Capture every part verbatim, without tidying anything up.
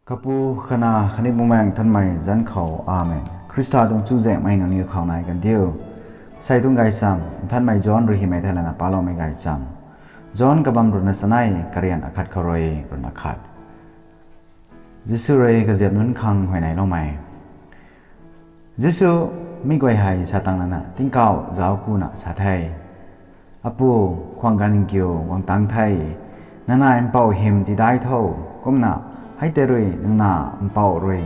Kapu, Kanac khatni Bumaengh Nthanmei zanc khou, Amen. Khrista tuang chuzaenghmei nangniw khou nai kan diu. Sei tuang gaychamv Nthanmei John rui hymei thei lana paloumei gaychamv. John kabamv ruhna chanei, karian akhat khou rui ruhna khat. Jisu rui kaziap nunc khang huayneyloumei. Jisu mi guay hei sa tang lana tingkauh zauc kuna sa the, Apu, khwang ganv kiu guang tang the. Nang na mpouh hym tidai tho, kumna hei tei rui nang na mpouh rui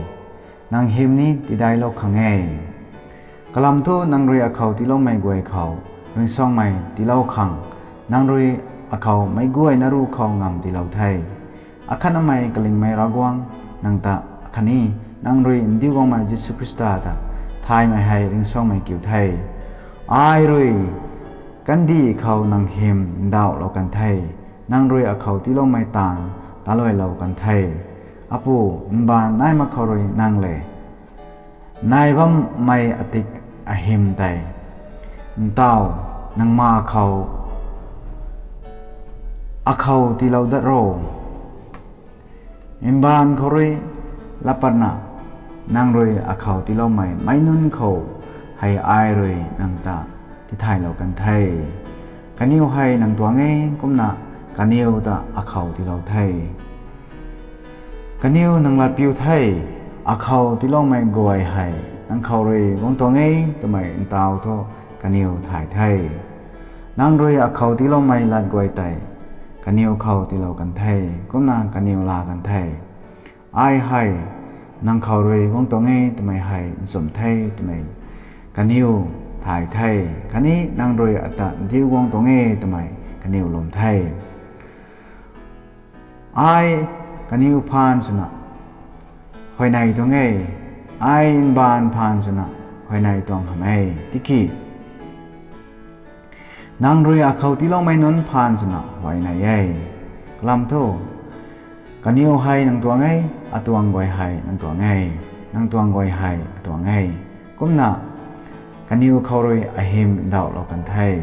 nang hym ni tidailou khang e. Kalam thu nang rui akhou tiiloumei guay khou ringcsuangmei tiilou khang, nang rui akhou meic guayna ruc khou ngamv tiilou the. Akhatnamei kalingmei Ravguangc, nang ta khatni nang rui ndiu guangmei Jisu Khrista ta thaymei hei ringcsuangmei kiu the. Ai rui kandih khou nang hym ndauhlou kan the, nang rui akhou tiiloumei taanv taluailou kan the. Apu, mbaanv nai mak khou rui nang le nai bammei atik ahym tei ntauh nang ma khou akhou tiilou dat ro. Mbaanv khou rui latpatna nang rui akhou tiiloumei meic nunc khou hei ai rui nang ta tithaylou kan the. Kaniw hei nang tuang e, kumna kaniw ta akhou tiilou the. Kaniw nang latpiu the, akhou tiiloumei guay hei nang khou rui guang tuang e twmei ntauh thu kaniw thay the. Nang rui akhou tiiloumei lat guay tei kaniw khou tiilou kan the, kumna kaniw laa kan the. Ai hei nang khou rui guang tuang e twmei hei nchumh the twmei kaniw thay the, khatni nang rui ata ndiu guang tuang e twmei kaniw lwm the. Ai kaniw phaan swna huayney tuang e, ai mbaanv phaan swna huayney tuang hamh e, tiki nang rui akhou tiiloumei nunc phaan swna huayney e. Kalam thu, kaniw hei nang tuang e, atuang guay hei nang tuang e, nang tuang guay hei atuang e. Kumna kaniw khou rui ahym ndauhlou kan the.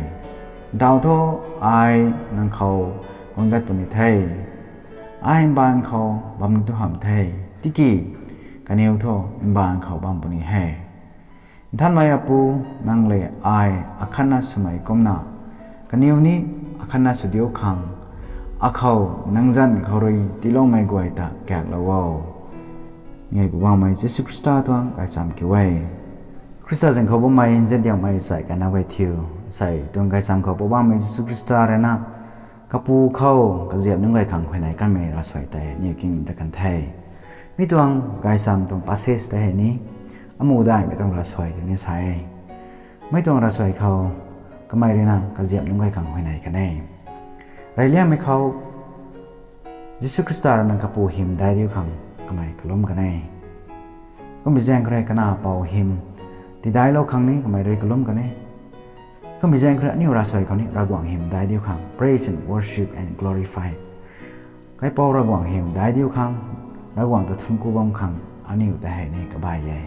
Ntauh thu ai nang khou guang dat puni the. Ai mbaanv khou bam ni tu hamh the, tiki kaniw thu mbaanv khou bam puni he. Nthanmei Apu, nang le ai akhatna swmei kumna, kaniw ni akhatna sw diu khang, akhou nang zanc khou rui tiiloumei guay ta kaklou o. Ngai Poubauhmei Jisu Khrista tuang gaychamv kiu e. Khrista zanc khou bammei nziandiakmei chai kana guay thiu, sei tuang gaychamv khou Poubauhmei Jisu Khrista rui na, kapu khou kaziap nunc guay khang huayney kanmei ravsuai tei aniw king dat kan the. Mi tuang gaychamv tuang passage tei hei ni, amuh daihmei tuang ravsuai tei ni sa e. Mi tuang ravsuai khou, kamei rui na kaziap nunc guay khang huayney kan e. Reyliangmei khou, Jisu Khrista rui na kapu hym dai diu khang kamei kalum kan e. Kummei zaeng khou rui kanac pou hym tidailou khang ni kamei rui kalum kan e. Kummei zaeng khou rui aniu ravsuai khou ni Ravguangc hym dai diu khang, praise and worship and glorify. Kaipouc Ravguangc hym dai diu khang, Ravguangc ta thuancku bam khang aniu ta hei ni kabay e.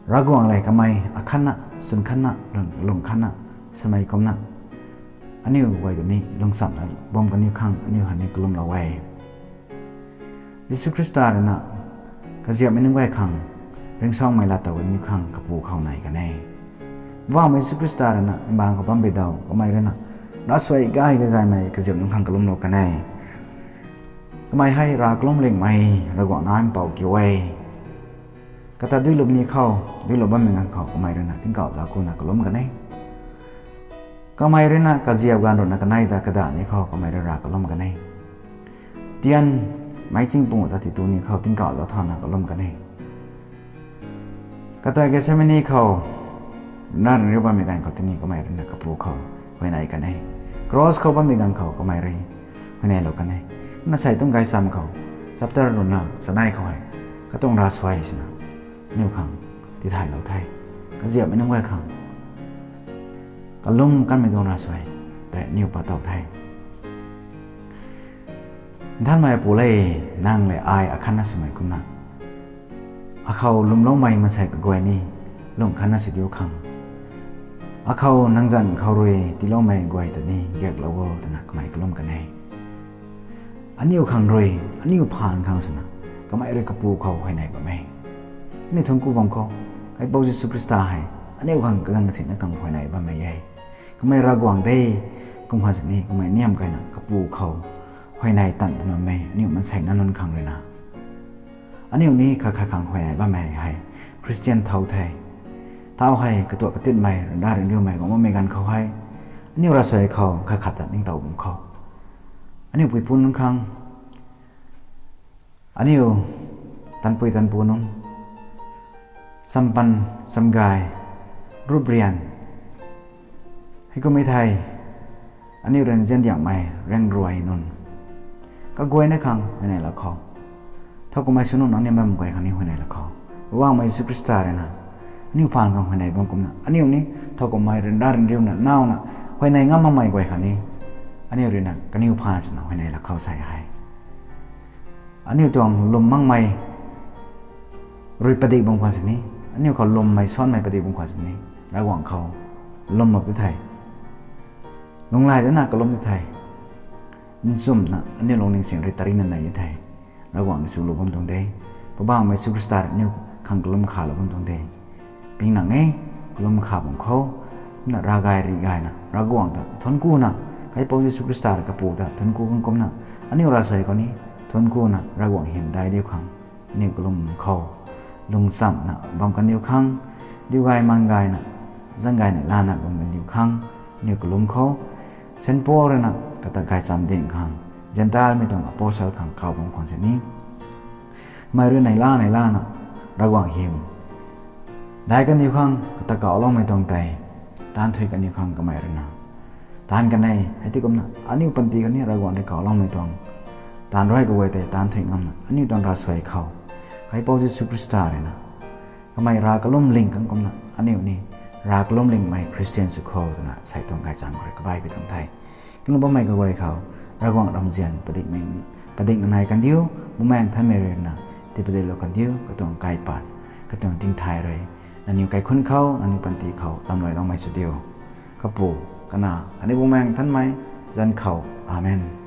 Ravguangc lev kamei akhatna, swn khatna, lung, lung khatna, swmei kumna, aniu guay ta ni lungchamna bam kaniw khang aniu hei ni kalumlou e. Jisu Khrista rui na kaziapmei nunc guay khang, ringcsuangmei lat tow kaniw khang kapu khou nai kan e. Poubauhmei Jisu Khrista rui na mbaanv khou bam bi daw, kamei rui na ravsuai gay gay gaymei kaziap nunc khang kalumlou kan e. Kamei hei rav kalum lingmei Ravguangc nac mpouh kiu e. Kata duilup ni khou, duilup bammei ganv khou kamei rui na tingkauh zauc kuna kalum kan e. Kamei rui na kaziap ganv rui na kanei ta kadah ni khou kamei rui rav kalum kan e. Tian meic ching pung ta titu ni khou tingkauh zauc thauna kalum kan e. Kata Gethsemane khou, na rui bammei ganv khou tini kamei rui na kapu khou huayney kan e. Cross khou bammei ganv khou kamei rui huayneylou kan e. Kumna sei tuang gaychamv khou, chapter rui na chanei khou hei, katuang ravsuai swna aniu khang tithaylou the. Kaziapmei nunc guay khang kalum kanmei tuang ravsuai tei aniu pat tow the. Nthanmei Apu le, nang le ai akhatna swmei kumna, akhou lwmloumei maansei kaguay ni lung khatna sw diu khang, akhou nang zanc khou rui tiiloumei guay ta ni gaeklou o twna kamei kalum kan e. Aniu khang rui, aniu phaan khang swna, kamei rui kapu khou huayney bam e. Aniu thuanc ku bam khou, Kaipouc Jisu Khrista hei aniu khang kaganv kathuicna khang huayney bammei e. Kamei Ravguangc de, kum khwan sini kamei niam kayna kapu khou huayney tan twna mei aniu maanseina nunc khang ruina, aniu ni khat khat khang huayney bammei hei Khristian thow the. Thow hei katuak katitmei, ryanra ryanriumei guang bammei ganv khou hei, aniu ravsuai khou khat khat ta ningtow bam khou, aniu puipu nunc khang, aniu tanpui tanpu nunc, champan, chamgay, rup rian, heikummei thei, aniu rui nzian diangmei ryanruai nunc, kaguayna khang huayney lak khou, thowkumhmei sw nunc aniu mei mak guay khang ni huayney lak khou, Poubauhmei Jisu Khrista ruina aniu phaan khang huayney bam kumna aniu ni thowkumhmei ryanra ryanriuna nauna huayney ngam makmei guay khang ni aniu ruina kaniw phaan swna huayney lak khou sei hei, aniu tuang lwm makmei rui padik bam khwan sini, aniu khou lwmmei suanmei padik bam khwan sini, Ravguangc khou lwm mak ti thei, lunghlaic dana kalum ti thei, nchumhna aniu lungning sing rui tarina nai ti thei, Ravguangc ni swlou bam tuang de. Poubauhmei Jisu Khrista rui aniu khang kalum khalou bam tuang de. Ping nang e, kalum kha bam khou, kumna ravgay rih gayna Ravguangc ta thuanc kuna, Kaipouc Jisu Khrista rui kapu ta thuanc ku kan kumna, aniu ravsuai khou ni thuanc kuna Ravguangc hym daic diu khang, aniu kalum khou lungchamna bam kan diu khang, diu gay maan gayna, zang gayna lana bam kan diu khang, aniu kalum khou, Saint Paul ruina kata gaychamv ding khang, Gentilemei tuang apostle khang kaw bam khwan sini, kamei rui neihla neihlana Ravguangc hym daic kan diu khang, kata kawloumei tuang tei taanv thuy kan diu khang kamei ruina taanv kan e. Hei ti kumna aniu panty khou ni Ravguangc rui kawloumei tuang taanv rui kaguay tei taanv thuy ngamna aniu tuang ravsuai khou, Kaipouc Jisu Khrista ruina kamei rav kalum ling kan kumna aniu ni rav kalum lingmei Khristian sw kho twna sei tuang gaychamv khou rui kabai pi tuang the. Kinglou bammei kaguay khou Ravguangc ramzian padikna nai kan diu, Bumaengh Nthanmei ruina tiipadiklou kan diu, katuang kaipat, katuang tingthay rui nangniw kaikhunc khou, nangniw panty khou lamluailoumei sw diu. Kapu, Kanac khatni Bumaengh Nthanmei zanc khou. Amen.